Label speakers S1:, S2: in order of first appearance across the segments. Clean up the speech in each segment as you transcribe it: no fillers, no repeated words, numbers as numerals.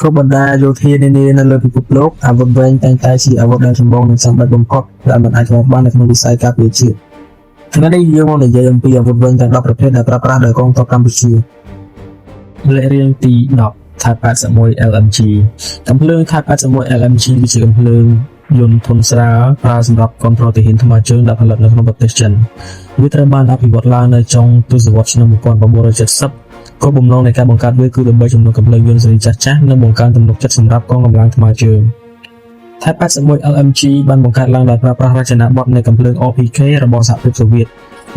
S1: គ្រប់បណ្ដាយោធានានានៅលើពិភពលោកអាវុធវែងតែងតែជាអាវុធដ៏ចម្បងនិងចាំបាច់បំផុតដែលមិនអាចខ្វះបាននៅក្នុងវិស័យការពារជាតិថ្ងៃនេះយើងមកនិយាយអំពីអាវុធវែងទាំង10ប្រភេទដែលប្រើប្រាស់ដោយកងទ័ពកម្ពុជាលេខរៀងទី10 Type 81 LMG កាំភ្លើង Type 81 LMG គឺជាកាំភ្លើងយន្តធុនស្រាលប្រើសម្រាប់គ្រប់គ្រងទាហានថ្មើរជើងដែលផលិតនៅក្នុងប្រទេសចិនវាត្រូវបានអភិវឌ្ឍឡើងនៅចុងទសវត្សរ៍ឆ្នាំ1970គោលបំណងនៃការបង្កើតវាគឺដើម្បីជំនួសកាំភ្លើងយន្តស៊េរីចាស់ៗនិងបង្កើនទំនុកចិត្តសម្រាប់កងកម្លាំងថ្មើរជើង Type 81 LMG បានបង្កើតឡើងដោយប្រើប្រាស់រចនាបថនៃកាំភ្លើង RPK របស់សហភាពសូវៀត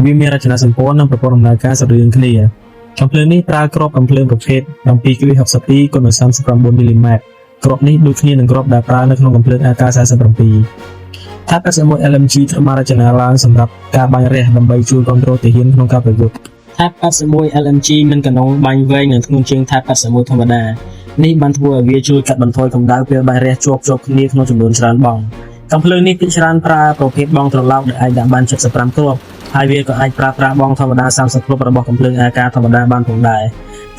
S1: វាមានរចនាសម្ព័ន្ធនិងប្រព័ន្ធដំណើរការស្រដៀងគ្នាកាំភ្លើងនេះប្រើគ្រាប់កាំភ្លើងប្រភេទ7.62គុណនឹង39មីលីម៉ែត្រគ្រាប់នេះដូចគ្នានឹងគ្រាប់ដែលប្រើនៅក្នុងកាំភ្លើង AK-47 Type 81 LMG ត្រូវបានរចនាឡើងសម្រាប់ការបាញ់រះដើម្បីជួយគ្រប់គ្រងទាហានក្នុងការប្រយុទ្ធ Type 81 LMG មានកាណុងបាញ់វែងនិងធ្ងន់ជាង Type 81ធម្មតានេះបានធ្វើឲ្យវាជួយកាត់បន្ថយកម្ដៅពេលបាញ់រះជាប់ជាប់គ្នាក្នុងចំនួនច្រើនបង់កាំភ្លើងនេះភាគច្រើនប្រើប្រភេទបងត្រឡោកដែលអាចដាក់បាន75គ្រាប់ហើយវាក៏អាចប្រើប្រាស់បងធម្មតា30គ្រាប់របស់កាំភ្លើង AK ធម្មតាបានផងដែរ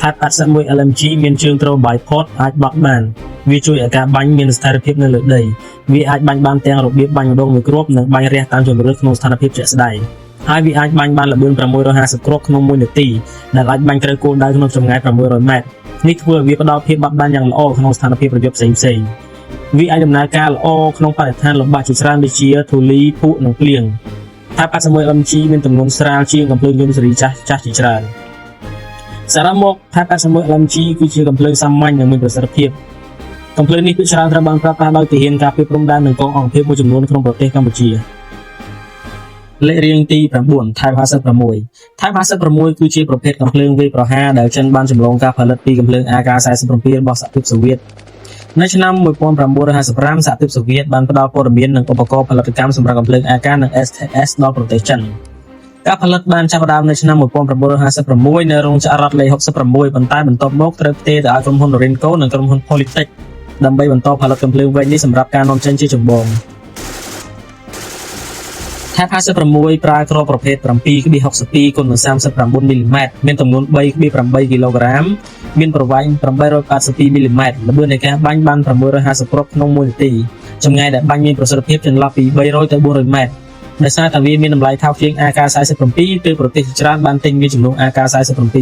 S1: Type 81 LMG មានជើងទ្រ bipod អាចបត់បានវាជួយឲ្យការបាញ់មានស្ថិរភាពនៅលើដីវាអាចបាញ់បានទាំងរបៀបបាញ់ម្ដងមួយគ្រាប់និងបាញ់រះតាមជម្រើសក្នុងស្ថានភាពជាក់ស្ដែងហើយវាអាចបាញ់បានល្បឿន650គ្រាប់ក្នុង1នាទីដែលអាចបាញ់ត្រូវគោលដៅក្នុងចម្ងាយ600ម៉ែត្រនេះធ្វើឲ្យវាផ្ដល់ភាពបត់បែនយ៉ាងល្អក្នុងស្ថានភាពប្រយុទ្ធផ្សេងៗវាអាចដំណើរការល្អក្នុងបរិស្ថានលំបាកជាច្រើនដូចជាធូលីភក់និងភ្លៀង Type 81 LMG មានទម្ងន់ស្រាលជាងកាំភ្លើងយន្តស៊េរីចាស់ចាស់ជាច្រើនសរុបមក Type 81 LMG គឺជាកាំភ្លើងសាមញ្ញនិងមានប្រសិទ្ធភាពកាំភ្លើងនេះភាគច្រើនត្រូវបានប្រើប្រាស់ដោយទាហានការពារព្រំដែននិងកងអង្គភាពមួយចំនួនក្នុងប្រទេសកម្ពុជាលេខរៀងទី9 Type 56 Type 56គឺជាប្រភេទកាំភ្លើងវាយប្រហារដែលចិនបានចម្លងការផលិតពីកាំភ្លើង AK-47 របស់សហភាពសូវៀតនៅឆ្នាំ1955សហភាពសូវៀតបានផ្ដល់ព័ត៌មាននិងឧបករណ៍ផលិតកម្មសម្រាប់កាំភ្លើង AK និង STS ដល់ប្រទេសចិនការផលិតបានចាប់ផ្ដើមនៅឆ្នាំ1956នៅរោងចក្ររដ្ឋលេខ66ប៉ុន្តែបន្ទាប់មកត្រូវផ្ទេរទៅឲ្យក្រុមហ៊ុន Norinco និងក្រុមហ៊ុន Polytech ដើម្បីបន្តផលិតកាំភ្លើងវែងនេះសម្រាប់ការនាំចេញជាចម្បង Type 56ប្រើគ្រាប់ប្រភេទ7.62គុណនឹង39មីលីម៉ែត្រមានទម្ងន់3.8គីឡូក្រាមមានប្រវែង882មីលីម៉ែត្រល្បឿននៃការបាញ់បាន650គ្រាប់ក្នុង1នាទីចម្ងាយដែលបាញ់មានប្រសិទ្ធភាពចន្លោះពី300ទៅ400ម៉ែត្រដោយសារតែវាមានតម្លៃថោកជាង AK-47 ទើបប្រទេសជាច្រើនបានទិញវាជំនួស AK-47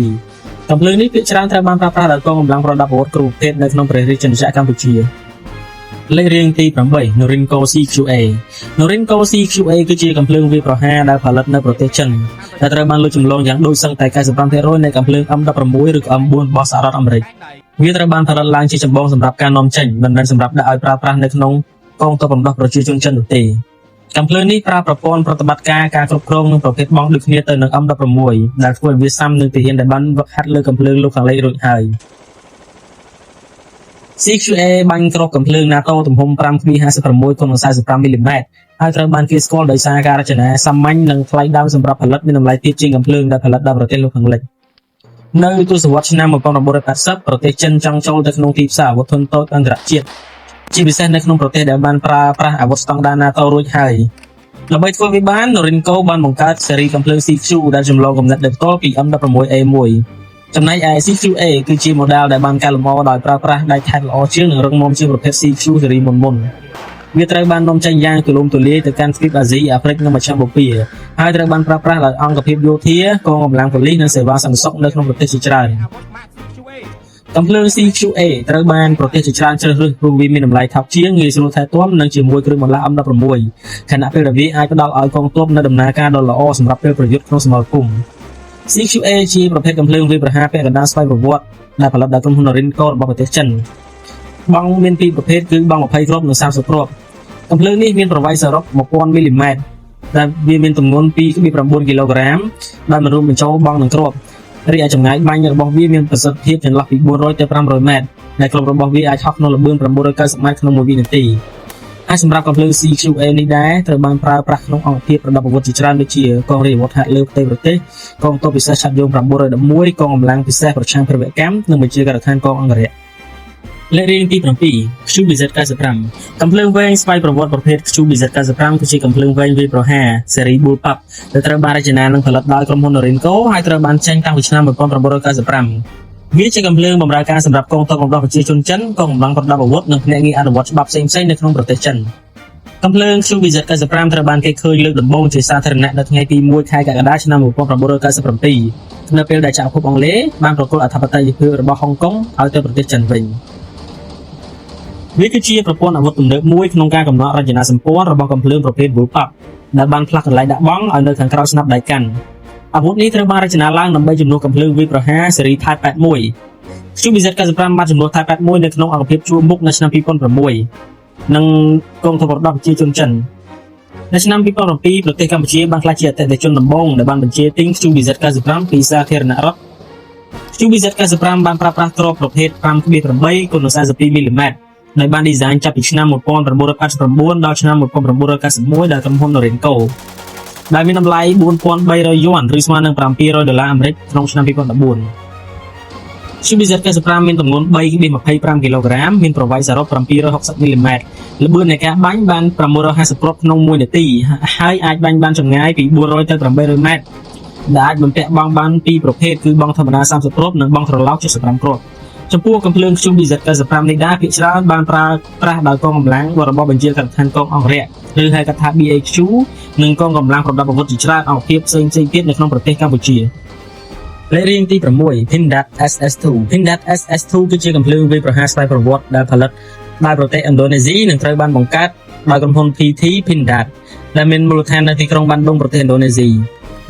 S1: កាំភ្លើងនេះភាគច្រើនត្រូវបានប្រើប្រាស់ដោយកងកម្លាំងប្រដាប់អាវុធគ្រប់ប្រភេទនៅក្នុងព្រះរាជាណាចក្រកម្ពុជាលេខរៀងទី8 Norinco CQA Norinco CQA គឺជាកាំភ្លើងវាយប្រហារដែលផលិតនៅប្រទេសចិនដែលត្រូវបានលួចចម្លងយ៉ាងដូចសឹងតែ95%នៃកាំភ្លើង M16 ឬក៏ M4 របស់សហរដ្ឋអាមេរិកវាត្រូវបានផលិតឡើងជាចម្បងសម្រាប់ការនាំចេញមិនមែនសម្រាប់ដាក់ឲ្យប្រើប្រាស់នៅក្នុងកងទ័ពរំដោះប្រជាជនចិននោះទេកាំភ្លើងនេះប្រើប្រព័ន្ធប្រតិបត្តិការការគ្រប់គ្រងនិងប្រភេទបងដូចគ្នាទៅនឹង M16 ដែលធ្វើឲ្យវាសាំនឹងទាហានដែលបានវឹកហាត់លើកាំភ្លើងលោកខាងលិចរួចហើយ CQA បាញ់គ្រាប់កាំភ្លើង NATO ទំហំ5.56គុណនឹង45មីលីម៉ែត្រហើយត្រូវបានគេស្គាល់ដោយសារការរចនាសាមញ្ញនិងថ្លៃដើមសម្រាប់ផលិតមានតម្លៃទាបជាងកាំភ្លើងដែលផលិតដោយប្រទេសលោកខាងលិចនៅទសវត្សរ៍ឆ្នាំ1980ប្រទេសចិនចង់ចូលទៅក្នុងទីផ្សារអាវុធធុនតូចអន្តរជាតិជាពិសេសនៅក្នុងប្រទេសដែលបានប្រើប្រាស់អាវុធស្តង់ដារ NATO រួចហើយដើម្បីធ្វើវាបាន Norinco បានបង្កើតស៊េរីកាំភ្លើង CQ ដែលចម្លងគំនិតដោយផ្ទាល់ពី M16A1 ចំណែកឯ CQA គឺជា model ដែលបានកែលម្អដោយប្រើប្រាស់ដែកថែបល្អជាងនិងរឹងមាំជាងប្រភេទ CQ ស៊េរីមុនៗវាត្រូវបាននាំចេញយ៉ាងទូលំទូលាយទៅកាន់ទ្វីបអាស៊ីអាហ្វ្រិកនិងមជ្ឈបូព៌ាហើយត្រូវបានប្រើប្រាស់ដោយអង្គភាពយោធាកងកម្លាំងប៉ូលីសនិងសេវាសន្តិសុខនៅក្នុងប្រទេសជាច្រើនកាំភ្លើង CQA ត្រូវបានប្រទេសជាច្រើនជ្រើសរើសព្រោះវាមានតម្លៃថោកជាងងាយស្រួលថែទាំនិងជាមួយគ្រឿងបន្លាស់ M16 ខណៈពេលដែលវាអាចផ្ដល់ឲ្យកងទ័ពនូវដំណើរការដ៏ល្អសម្រាប់ពេលប្រយុទ្ធក្នុងសមរភូមិ CQA ជាប្រភេទកាំភ្លើងវាយប្រហារពាក់កណ្ដាលស្វ័យប្រវត្តិដែលផលិតដោយក្រុមហ៊ុន Norinco របស់ប្រទេសចិនបងមានពីរប្រភេទគឺបង20គ្រាប់និង30គ្រាប់កាំភ្លើងនេះមានប្រវែងសរុប1000មីលីម៉ែត្រដែលវាមានទម្ងន់2.9គីឡូក្រាមដែលមិនរួមបញ្ចូលបងនិងគ្រាប់រីឯចម្ងាយបាញ់របស់វាមានប្រសិទ្ធភាពចន្លោះពី400ទៅ500ម៉ែត្រដែលគ្រាប់របស់វាអាចហោះក្នុងល្បឿន990ម៉ែត្រក្នុង1វិនាទីហើយសម្រាប់កាំភ្លើង CQA នេះដែរត្រូវបានប្រើប្រាស់ក្នុងអង្គភាពប្រដាប់អាវុធជាច្រើនដូចជាកងរាជអាវុធហត្ថលើផ្ទៃប្រទេសកងទ័ពពិសេសឆត្រយោង911កងកម្លាំងពិសេសប្រឆាំងភេរវកម្មនិងបញ្ជាការដ្ឋានកងអង្គរក្សលេខរៀងទី7 QBZ 95កាំភ្លើងវែងស្វ័យប្រវត្តិប្រភេទ QBZ 95គឺជាកាំភ្លើងវែងវាយប្រហារស៊េរី Bullpup ដែលត្រូវបានរចនានិងផលិតដោយក្រុមហ៊ុន Norinco ហើយត្រូវបានចេញតាំងពីឆ្នាំ1995 វាជាកាំភ្លើងបម្រើការសម្រាប់កងទ័ពរំដោះប្រជាជនចិនកងកម្លាំងប្រដាប់អាវុធនិងភ្នាក់ងារអនុវត្តច្បាប់ផ្សេងៗនៅក្នុងប្រទេសចិនកាំភ្លើង QBZ-95 ត្រូវបានគេឃើញលើកដំបូងជាសាធារណៈនៅថ្ងៃទី1ខែកក្កដាឆ្នាំ1997នៅពេលដែលចក្រភពអង់គ្លេសបានប្រគល់អធិបតេយ្យភាពរបស់ហុងកុងឲ្យទៅប្រទេសចិនវិញវាគឺជាប្រព័ន្ធអាវុធទំនើបមួយក្នុងការកំណត់រចនាសម្ព័ន្ធរបស់កាំភ្លើងប្រភេទ Bullpup ដែលបានផ្លាស់កន្លែងដាក់បង់ឲ្យនៅខាងក្រោយស្នាប់ដៃកាន់អាវុធនេះត្រូវបានរចនាឡើងដើម្បីជំនួសកាំភ្លើងវាយប្រហារស៊េរី Type 81 QBZ-95 បានជំនួស Type 81នៅក្នុងអង្គភាពជួរមុខនៅឆ្នាំ2006និងកងទ័ពរំដោះប្រជាជនចិននៅឆ្នាំ2007ប្រទេសកម្ពុជាបានក្លាយជាអតិថិជនដំបូងដែលបានបញ្ជាទិញ QBZ-95 ពីសាធារណរដ្ឋ QBZ-95 បានប្រើប្រាស់គ្រាប់ប្រភេទ5.8គុណ42មីលីម៉ែត្រដែលបានឌីហ្សាញចាប់ពីឆ្នាំ1989ដល់ឆ្នាំ1991ដោយក្រុមហ៊ុន Norinco ដែលមានតម្លៃ4300យួនឬស្មើនឹង700ដុល្លារអាមេរិកក្នុងឆ្នាំ2014 QBZ-95 មានទម្ងន់3.25គីឡូក្រាមមានប្រវែងសរុប760មីលីម៉ែត្រល្បឿននៃការបាញ់បាន650គ្រាប់ក្នុង1នាទីហើយអាចបាញ់បានចម្ងាយពី400ទៅ800ម៉ែត្រដែលអាចបំពាក់បងបានពីរប្រភេទគឺបងធម្មតា30គ្រាប់និងបងត្រឡោក75គ្រាប់ចំពោះកាំភ្លើង QBZ-95 នេះដែរភាគច្រើនបានប្រើប្រាស់ដោយកងកម្លាំងរបស់បញ្ជាការដ្ឋានកងអង្គរក្សឬហៅកាត់ថា BHQ និងកងកម្លាំងប្រដាប់អាវុធជាច្រើនអង្គភាពផ្សេងៗទៀតនៅក្នុងប្រទេសកម្ពុជាលេខរៀងទី6 Pindad SS2 Pindad SS2 គឺជាកាំភ្លើងវាយប្រហារស្វ័យប្រវត្តិដែលផលិតដោយប្រទេសឥណ្ឌូនេស៊ីនិងត្រូវបានបង្កើតដោយក្រុមហ៊ុន PT Pindad ដែលមានមូលដ្ឋាននៅទីក្រុងបានឌុងប្រទេសឥណ្ឌូនេស៊ី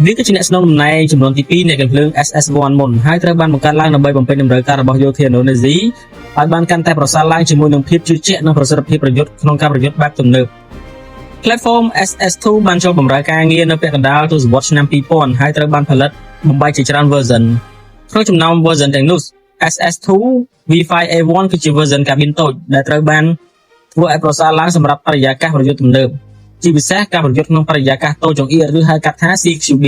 S1: វាគឺជាអ្នកស្នងតំណែងចំនួនទី2នៃកាំភ្លើង SS1 មុនហើយត្រូវបានបង្កើតឡើងដើម្បីបំពេញតម្រូវការរបស់យោធាឥណ្ឌូនេស៊ីឲ្យបានកាន់តែប្រសើរឡើងជាមួយនឹងភាពជឿជាក់និងប្រសិទ្ធភាពប្រយុទ្ធក្នុងការប្រយុទ្ធបែបទំនើប Platform SS2 បានចូលបម្រើការងារនៅពាក់កណ្ដាលទសវត្សរ៍ឆ្នាំ2000ហើយត្រូវបានផលិតបំបែកជាច្រើន version ក្នុងចំណោម version ទាំងនោះ SS2 V5A1 គឺជា version កាប៊ីនតូចដែលត្រូវបានធ្វើឲ្យប្រសើរឡើងសម្រាប់បរិយាកាសប្រយុទ្ធទំនើបជាពិសេសការប្រយុទ្ធក្នុងបរិយាកាសតូចចង្អៀតឬហៅកាត់ថា CQB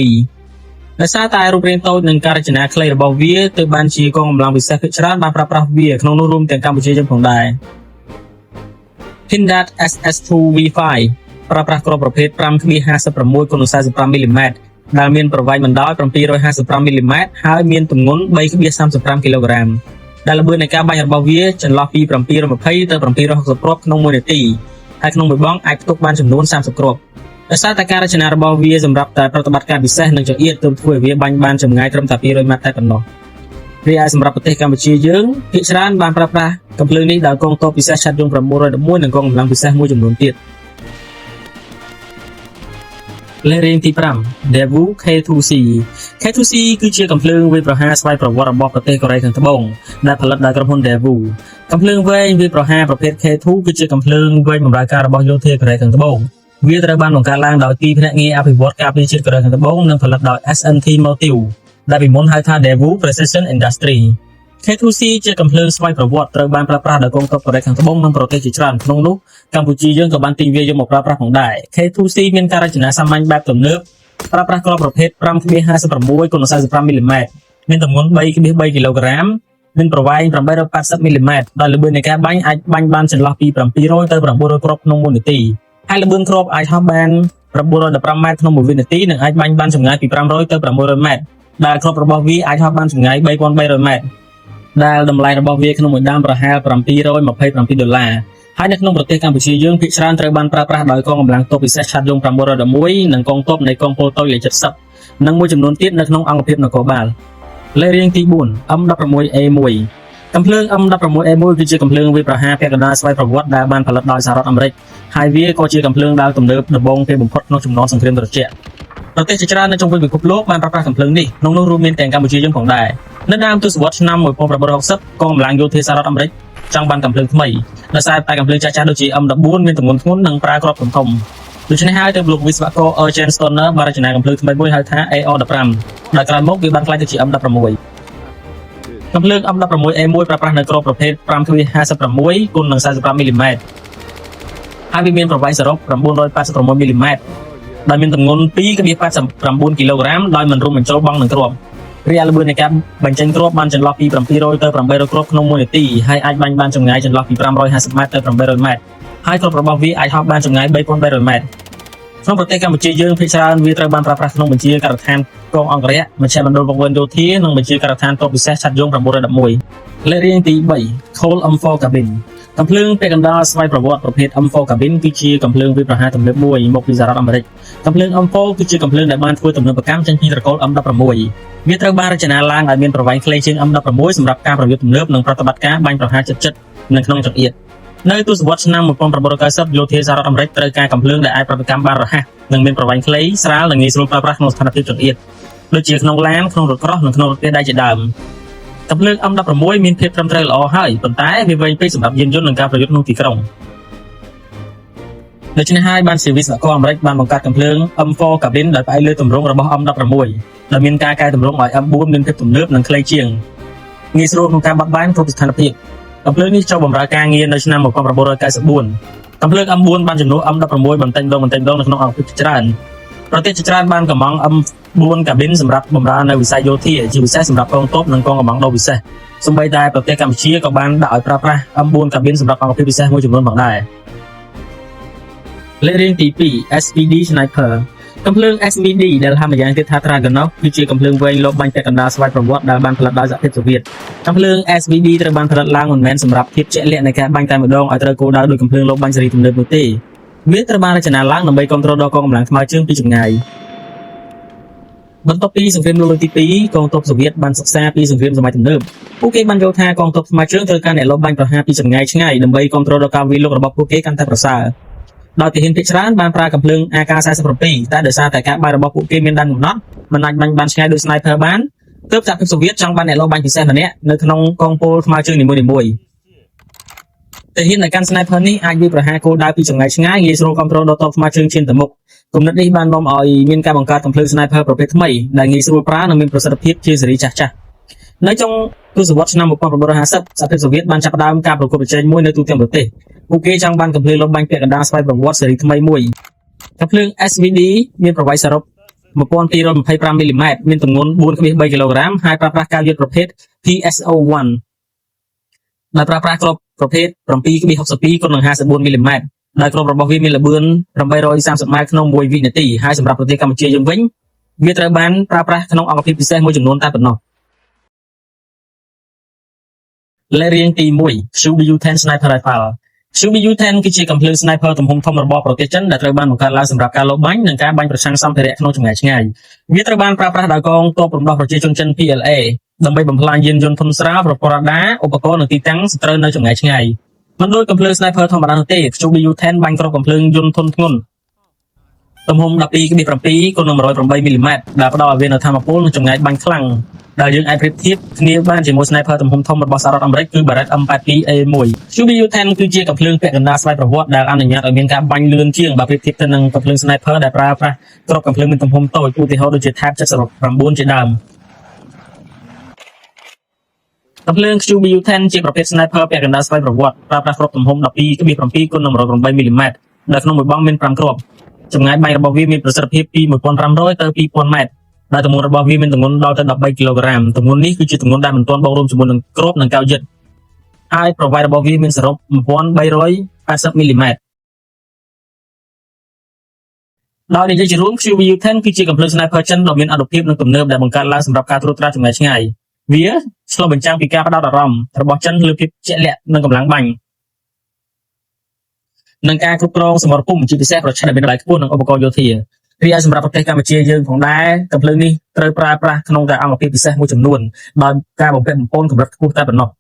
S1: ដោយសារតែរូបរាងតូចនិងការរចនាខ្លីរបស់វាទើបបានជាកងកម្លាំងពិសេសភាគច្រើនបានប្រើប្រាស់វាក្នុងនោះរួមទាំងកម្ពុជាយើងផងដែរ Pindad SS2 V5 ប្រើប្រាស់គ្រាប់ប្រភេទ5.56គុណ45មីលីម៉ែត្រដែលមានប្រវែងបណ្ដោយ755មីលីម៉ែត្រហើយមានទម្ងន់3.35គីឡូក្រាមដែលល្បឿននៃការបាញ់របស់វាចន្លោះពី720ទៅ760គ្រាប់ក្នុង1នាទីហើយក្នុងមួយបងអាចផ្ទុកបានចំនួន30គ្រាប់ដោយសារតែការរចនារបស់វាសម្រាប់តែប្រតិបត្តិការពិសេសនិងចង្អៀតទើបធ្វើឲ្យវាបាញ់បានចម្ងាយត្រឹមតែ200ម៉ែត្រតែប៉ុណ្ណោះរីឯសម្រាប់ប្រទេសកម្ពុជាយើងភាគច្រើនបានប្រើប្រាស់កាំភ្លើងនេះដោយកងទ័ពពិសេសឆត្រយោង911និងកងកម្លាំងពិសេសមួយចំនួនទៀតលេខរៀងទី5 Daewoo K2C K2C គឺជាកាំភ្លើងវាយប្រហារស្វ័យប្រវត្តិរបស់ប្រទេសកូរ៉េខាងត្បូងដែលផលិតដោយក្រុមហ៊ុន Daewoo កាំភ្លើងវែងវាយប្រហារប្រភេទ K2 គឺជាកាំភ្លើងវែងបម្រើការរបស់យោធាកូរ៉េខាងត្បូងវាត្រូវបានបង្កើតឡើងដោយទីភ្នាក់ងារអភិវឌ្ឍការពារជាតិកូរ៉េខាងត្បូងនិងផលិតដោយ S&T Motive ដែលពីមុនហៅថា Daewoo Precision Industry K2C ជាកាំភ្លើងស្វ័យប្រវត្តិត្រូវបានប្រើប្រាស់ដោយកងទ័ពកូរ៉េខាងត្បូងនិងប្រទេសជាច្រើនក្នុងនោះកម្ពុជាយើងក៏បានទិញវាយកមកប្រើប្រាស់ផងដែរ K2C មានការរចនាសាមញ្ញបែបទំនើបប្រើប្រាស់គ្រាប់ប្រភេទ5.56គុណ45មីលីម៉ែត្រមានទម្ងន់3.3គីឡូក្រាមមានប្រវែង880មីលីម៉ែត្រដោយល្បឿននៃការបាញ់អាចបាញ់បានចន្លោះពី700ទៅ900គ្រាប់ក្នុង1នាទីហើយល្បឿនគ្រាប់អាចហោះបាន915ម៉ែត្រក្នុង1វិនាទីនិងអាចបាញ់បានចម្ងាយពី500ទៅ600ម៉ែត្រដែលគ្រាប់របស់វាអាចហោះបានចម្ងាយ3300ម៉ែត្រដែលតម្លៃរបស់វាក្នុងមួយដើមប្រហែល727ដុល្លារហើយនៅក្នុងប្រទេសកម្ពុជាយើងភាគច្រើនត្រូវបានប្រើប្រាស់ដោយកងកម្លាំងទ័ពពិសេសឆត្រយោង911និងកងទ័ពនៃកងពលតូចលេខ70និងមួយចំនួនទៀតនៅក្នុងអង្គភាពនគរបាលលេខរៀងទី4 M16A1 កាំភ្លើង M16A1 គឺជាកាំភ្លើងវាយប្រហារពាក់កណ្ដាលស្វ័យប្រវត្តិដែលបានផលិតដោយសហរដ្ឋអាមេរិកហើយវាក៏ជាកាំភ្លើងដាវទំនើបដំបូងគេបំផុតក្នុងជំនាន់សង្គ្រាមត្រជាក់ប្រទេសជាច្រើននៅជុំវិញពិភពលោកបានប្រើប្រាស់កាំភ្លើងនេះក្នុងនោះរួមមានទាំងកម្ពុជាយើងផងដែរនៅដើមទសវត្សរ៍ឆ្នាំ1960កងកម្លាំងយោធាសហរដ្ឋអាមេរិកចង់បានកាំភ្លើងថ្មីដោយសារតែកាំភ្លើងចាស់ៗដូចជា M14 មានទម្ងន់ធ្ងន់និងប្រើគ្រាប់ធំៗដូច្នេះហើយទើបលោកវិស្វករ Eugene Stoner បានរចនាកាំភ្លើងថ្មីមួយហៅថា AR-15 ដែលក្រោយមកវាបានក្លាយទៅជា M16 កាំភ្លើង M16A1 ប្រើប្រាស់នៅគ្រាប់ប្រភេទ5.56គុណនឹង45មីលីម៉ែត្រហើយវាមានប្រវែងសរុប986មីលីម៉ែត្រដោយមានទម្ងន់2.89គីឡូក្រាមដោយមិនរួមបញ្ចូលបង់នឹងគ្រាប់រីឯល្បឿននៃការបញ្ចេញគ្រាប់បានចន្លោះពី700ទៅ800គ្រាប់ក្នុង1នាទីហើយអាចបាញ់បានចម្ងាយចន្លោះពី550ម៉ែត្រទៅ800ម៉ែត្រហើយគ្រាប់របស់វាអាចហោះបានចម្ងាយ3300ម៉ែត្រ ក្នុងប្រទេសកម្ពុជាយើងភាគច្រើនវាត្រូវបានប្រើប្រាស់ក្នុងបញ្ជាការដ្ឋានកងអង្គរក្សមជ្ឈមណ្ឌលបង្វិនយោធានិងបញ្ជាការដ្ឋានទ័ពពិសេសឆត្រយោង911លេខរៀងទី3 Colt M4 Carbine កាំភ្លើងពាក់កណ្ដាលស្វ័យប្រវត្តិប្រភេទ M4 Carbine គឺជាកាំភ្លើងវាយប្រហារទំនើបមួយមកពីសហរដ្ឋអាមេរិកកាំភ្លើង M4 គឺជាកាំភ្លើងដែលបានធ្វើទំនើបកម្មចេញពីត្រកូល M16 វាត្រូវបានរចនាឡើងឲ្យមានប្រវែងខ្លីជាង M16 សម្រាប់ការប្រយុទ្ធទំនើបនិងប្រតិបត្តិការបាញ់ប្រហារជិតៗនៅក្នុងចង្អៀតនៅទសវត្សរ៍ឆ្នាំ1990យោធាសហរដ្ឋអាមេរិកត្រូវការកាំភ្លើងដែលអាចប្រតិកម្មបានរហ័សនិងមានប្រវែងខ្លីស្រាលនិងងាយស្រួលប្រើប្រាស់ក្នុងស្ថានភាពចង្អៀតដូចជាក្នុងឡានក្នុងរថក្រោះនិងក្នុងរថយានដែរជាដើមកាំភ្លើង M16 មានភាពត្រឹមត្រូវល្អហើយប៉ុន្តែវាវែងពេកសម្រាប់យានយន្តនិងការប្រយុទ្ធក្នុងទីក្រុងដូច្នេះហើយបានជាវិស្វករអាមេរិកបានបង្កើតកាំភ្លើង M4 Carbine ដោយផ្អែកលើទម្រង់របស់ M16 ដែលមានការកែតម្រង់ឲ្យ M4 មានភាពទំនើបនិងខ្លីជាងងាយស្រួលក្នុងការបត់បែនគ្រប់ស្ថានភាពកាំភ្លើងនេះចូលបម្រើការងារនៅឆ្នាំ1994កាំភ្លើង M4 បានជំនួស M16 បន្តិចម្ដងបន្តិចម្ដងនៅក្នុងអង្គភាពជាច្រើនប្រទេសជាច្រើនបានកម្មង់ M4 Carbine សម្រាប់បម្រើនៅវិស័យយោធាជាពិសេសសម្រាប់កងទ័ពនិងកងកម្លាំងដ៏ពិសេសសូម្បីតែប្រទេសកម្ពុជាក៏បានដាក់ឲ្យប្រើប្រាស់ M4 Carbine សម្រាប់អង្គភាពពិសេសមួយចំនួនផងដែរលេខរៀងទី2 SVD Sniper កាំភ្លើង SVD ដែលហៅម្យ៉ាងទៀតថា Dragunov គឺជាកាំភ្លើងវែងលបបាញ់ពាក់កណ្ដាលស្វ័យប្រវត្តិដែលបានផលិតដោយសហភាពសូវៀតកាំភ្លើង SVD ត្រូវបានផលិតឡើងមិនមែនសម្រាប់ភាពជាក់លាក់នៃការបាញ់តែម្ដងឲ្យត្រូវគោលដៅដោយកាំភ្លើងលបបាញ់សេរីទំនើបនោះទេវាត្រូវបានរចនាឡើងដើម្បីគ្រប់គ្រងដល់កងកម្លាំងថ្មើរជើងពីចម្ងាយបន្ទាប់ពីសង្គ្រាមលោកលើកទី2កងទ័ពសូវៀតបានសិក្សាពីសង្គ្រាមសម័យទំនើបពួកគេបានយល់ថាកងទ័ពថ្មើរជើងត្រូវការអ្នកលបបាញ់ប្រហារពីចម្ងាយឆ្ងាយដើម្បីគ្រប់គ្រងដល់ការវាយលុករបស់ពួកគេកាន់តែប្រសើរដោយទាហានភាគច្រើនបានប្រើកាំភ្លើង AK-47 តែដោយសារតែការបាញ់របស់ពួកគេមានដែនកំណត់មិនអាចបាញ់បានឆ្ងាយដូច sniper បានទើបសហភាពសូវៀតចង់បានអ្នកលបបាញ់ពិសេសម្នាក់នៅក្នុងកងពលថ្មើរជើងនីមួយៗទាហានដែលកាន់ sniper នេះអាចវាយប្រហារគោលដៅពីចម្ងាយឆ្ងាយងាយស្រួលគ្រប់គ្រងដល់ទ័ពថ្មើរជើងឈានទៅមុខគំនិតនេះបាននាំឲ្យមានការបង្កើតកាំភ្លើង sniper ប្រភេទថ្មីដែលងាយស្រួលប្រើនិងមានប្រសិទ្ធភាពជាស៊េរីចាស់ៗនៅចុងទសវត្សរ៍ឆ្នាំ1950សហភាពសូវៀតបានចាប់ផ្ដើមការប្រកួតប្រជែងមួយនៅទូទាំងប្រទេសពួកគេចង់បានកាំភ្លើងលបបាញ់ពាក់កណ្ដាលស្វ័យប្រវត្តិស៊េរីថ្មីមួយកាំភ្លើង SVD មានប្រវែងសរុប1225មីលីម៉ែត្រមានទម្ងន់4.3គីឡូក្រាមហើយប្រើប្រាស់កាវយឺតប្រភេទ PSO1 ដែលប្រើប្រាស់គ្រាប់ប្រភេទ7.62គុណនឹង54មីលីម៉ែត្រដែលគ្រាប់របស់វាមានល្បឿន830ម៉ែត្រក្នុង1វិនាទីហើយសម្រាប់ប្រទេសកម្ពុជាយើងវិញវាត្រូវបានប្រើប្រាស់ក្នុងអង្គភាពពិសេសមួយចំនួនតែប៉ុណ្ណោះលេខរៀងទី1 QBU-10 Sniper Rifle QBU-10 គឺជាកាំភ្លើង sniper ទំហំធំរបស់ប្រទេសចិនដែលត្រូវបានបង្កើតឡើងសម្រាប់ការលបបាញ់និងការបាញ់ប្រឆាំងសម្ភារៈក្នុងចម្ងាយឆ្ងាយវាត្រូវបានប្រើប្រាស់ដោយកងទ័ពរំដោះប្រជាជនចិន PLA ដើម្បីបំផ្លាញយានយន្តធុនស្រាលប្រព័ន្ធរ៉ាដាឧបករណ៍និងទីតាំងសត្រូវនៅចម្ងាយឆ្ងាយមិនដូចកាំភ្លើង sniper ធម្មតានោះទេ QBU-10 បាញ់គ្រាប់កាំភ្លើងយន្តធុនធ្ងន់ទំហំ12.7គុណនឹង108មីលីម៉ែត្រដែលផ្ដល់ឲ្យវានូវថាមពលនិងចម្ងាយបាញ់ខ្លាំងដែលយើងអាចប្រៀបធៀបគ្នាបានជាមួយ sniper ទំហំធំរបស់សហរដ្ឋអាមេរិកគឺ Barrett M82A1 QBU-10 គឺជាកាំភ្លើងពាក់កណ្ដាលស្វ័យប្រវត្តិដែលអនុញ្ញាតឲ្យមានការបាញ់លឿនជាងបើប្រៀបធៀបទៅនឹងកាំភ្លើង sniper ដែលប្រើប្រាស់គ្រាប់កាំភ្លើងមានទំហំតូចឧទាហរណ៍ដូចជា Type 79ជាដើមកាំភ្លើង QBU-10 ជាប្រភេទ sniper ពាក់កណ្ដាលស្វ័យប្រវត្តិប្រើប្រាស់គ្រាប់ទំហំ12.7គុណនឹង108មីលីម៉ែត្រដែលក្នុងមួយបងមាន5គ្រាប់ចម្ងាយបាញ់របស់វាមានប្រសិទ្ធភាពពី1500ទៅ2000ម៉ែត្រដែលទម្ងន់របស់វាមានទម្ងន់ដល់ទៅ13គីឡូក្រាមទម្ងន់នេះគឺជាទម្ងន់ដែលមិនទាន់បូករួមជាមួយនឹងគ្រាប់និងកៅយិតហើយប្រវែងរបស់វាមានសរុប1380មីលីម៉ែត្រដោយនិយាយជារួម QBU-10 គឺជាកាំភ្លើង sniper ចិនដ៏មានអានុភាពនិងទំនើបដែលបង្កើតឡើងសម្រាប់ការត្រួតត្រាចម្ងាយឆ្ងាយវាឆ្លុះបញ្ចាំងពីការផ្ដោតអារម្មណ៍របស់ចិនលើភាពជាក់លាក់និងកម្លាំងបាញ់និងការគ្រប់គ្រងសមរភូមិជាពិសេសប្រឆាំងដែលមានតម្លៃខ្ពស់និងឧបករណ៍យោធារីឯសម្រាប់ប្រទេសកម្ពុជាយើងផងដែរកាំភ្លើងនេះត្រូវប្រើប្រាស់ក្នុងតែអង្គភាពពិសេសមួយចំនួនដោយការបំពាក់បំពន់កម្រិតខ្ពស់តែប៉ុណ្ណោះ។